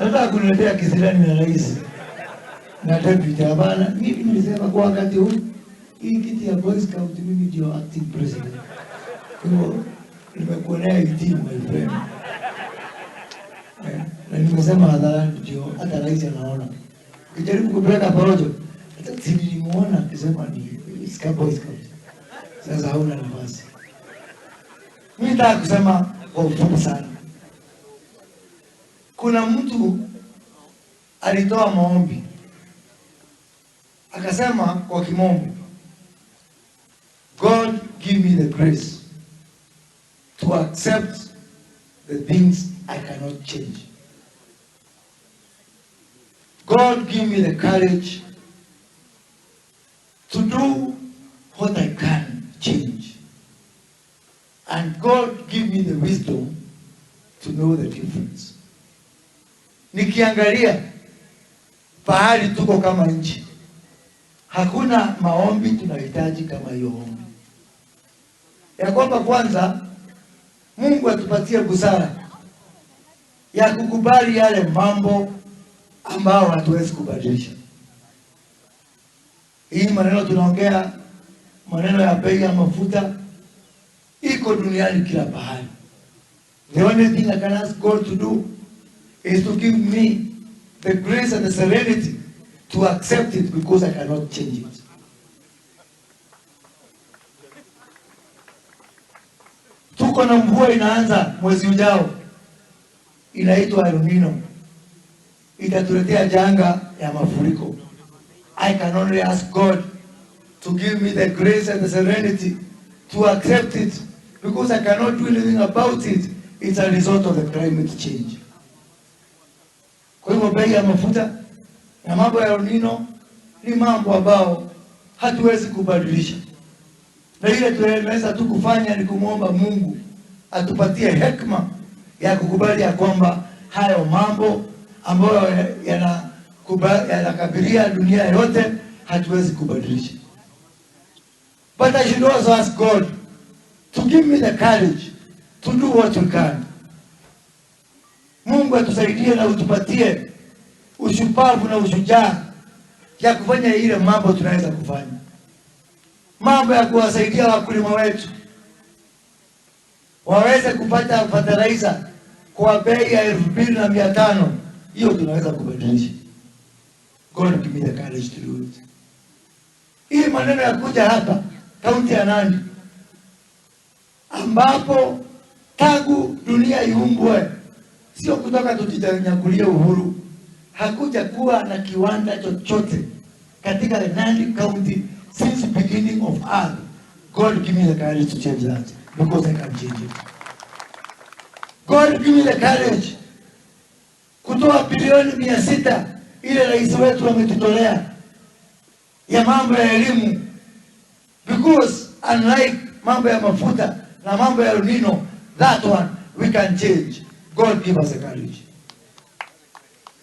Nataka kuniletea kisirani na rais na deputy. Hapana, mimi nilisema kwa wakati huu hii kiti ya Boy Scout mimi ndio acting president. Kwa hivyo nimekuonea hitimu, my friend. Eh, na nimesema hadharani ndio hata rais anaona. Ukijaribu kupeleka porojo, hata si nilimuona akisema ni Scout Boy Scout. Sasa hauna nafasi. Mimi nataka kusema kwa ufupi sana. Kuna mtu alitoa maombi akasema kwa kimombo, "God give me the grace to accept the things I cannot change. God give me the courage to do what I can change. And God give me the wisdom to know the difference." Nikiangalia pahali tuko kama nchi, hakuna maombi tunahitaji kama hiyo ombi ya kwamba kwanza Mungu atupatie busara ya kukubali yale mambo ambao hatuwezi kubadilisha. Hii maneno tunaongea, maneno ya bei ya mafuta iko duniani kila pahali. The only thing I can ask God to do is to give me the grace and the serenity to accept it because I cannot change it. Tuko na mvua inaanza mwezi ujao, inaitwa El Nino, itatuletea janga ya mafuriko. I can only ask God to give me the grace and the serenity to accept it because I cannot do anything about it. It's a result of the climate change. Kwa hivyo bei ya mafuta na mambo ya El Nino ni mambo ambao hatuwezi kubadilisha, na ile tunaweza tu kufanya ni kumwomba Mungu atupatie hekima ya kukubali ya kwamba hayo mambo ambayo yanakabilia dunia yote hatuwezi kubadilisha. But I should also ask God to give me the courage to do what we can. Mungu atusaidie na utupatie ushupavu na ushujaa ya kufanya ile mambo tunaweza kufanya, mambo ya kuwasaidia wakulima wetu waweze kupata fertilizer kwa bei ya 2,500. Hiyo tunaweza kubadilisha. God give me the courage to do it. Hii maneno ya kuja hapa kaunti ya Nandi ambapo tangu dunia iumbwe, sio kutoka tujinyakulie uhuru, hakuja kuwa na kiwanda chochote katika Nandi County since beginning of earth. God give me the courage to change that because I can change it. God give me the courage kutoa bilioni 600 ile rais wetu ametutolea ya mambo ya elimu, because unlike mambo ya mafuta na mambo ya El Nino, that one we can change. God give us the courage.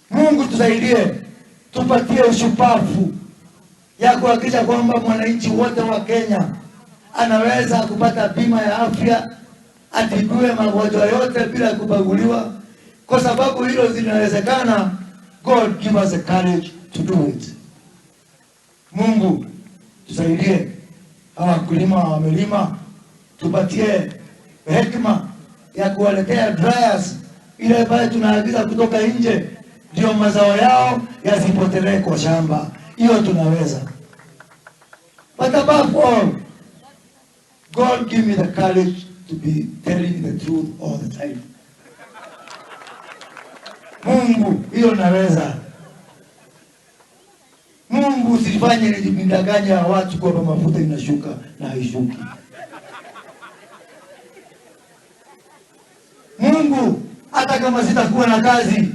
Mungu tusaidie, tupatie ushupavu ya kuhakikisha kwamba mwananchi wote wa Kenya anaweza kupata bima ya afya, atibiwe magonjwa yote bila kubaguliwa, kwa sababu hilo zinawezekana. God give us the courage to do it. Mungu tusaidie, hawa wakulima wamelima, tupatie hekima ya kuwaletea dryers ile pale tunaagiza kutoka nje, ndio mazao yao yasipotelee kwa shamba. Hiyo tunaweza. But above all, God give me the courage to be telling the truth all the time. Mungu, hiyo naweza. Mungu usifanye nijidanganye watu kwamba mafuta inashuka na haishuki. Mungu, hata kama sitakuwa na kazi,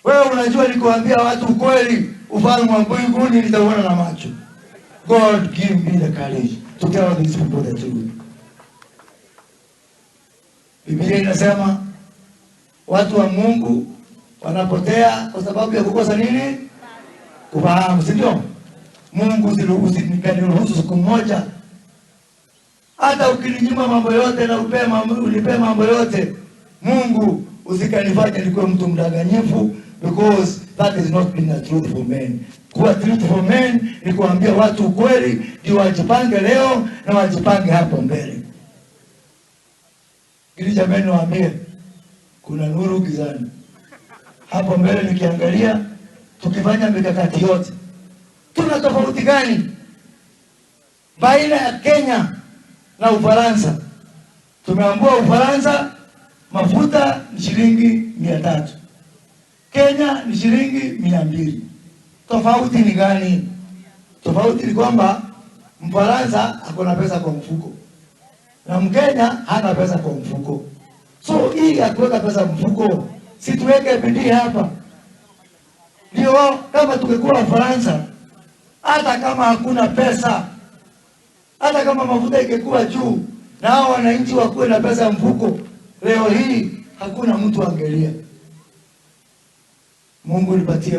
wewe unajua nikuambia watu ukweli, ufalme wa mbinguni nitauona na macho. God give me the courage to tell these people the truth. Biblia inasema watu wa Mungu wanapotea kwa sababu ya kukosa nini? Kufahamu, si ndio? Mungu usiniruhusu siku moja, hata ukininyima mambo yote na unipe mambo yote, Mungu Usikanifanye nikuwe mtu mdanganyifu, because that is not being a truthful man. Kuwa truthful man ni kuambia watu ukweli, ndio wajipange leo na wajipange hapo mbele. Ili jamani, niwaambie kuna nuru gizani hapo mbele. Nikiangalia tukifanya mikakati yote, tuna tofauti gani baina ya Kenya na Ufaransa? Tumeambiwa Ufaransa mafuta ni shilingi 300, Kenya ni shilingi 200. Tofauti ni gani? Tofauti ni kwamba Mfaransa ako na pesa kwa mfuko na Mkenya hana pesa kwa mfuko. So hii ya kuweka pesa mfuko, si tuweke bidii hapa? Ndio kama tungekuwa Ufaransa, hata kama hakuna pesa, hata kama mafuta ingekuwa juu na hao wananchi wakuwe na pesa mfuko, leo hii hakuna mtu angelia. Mungu nipatie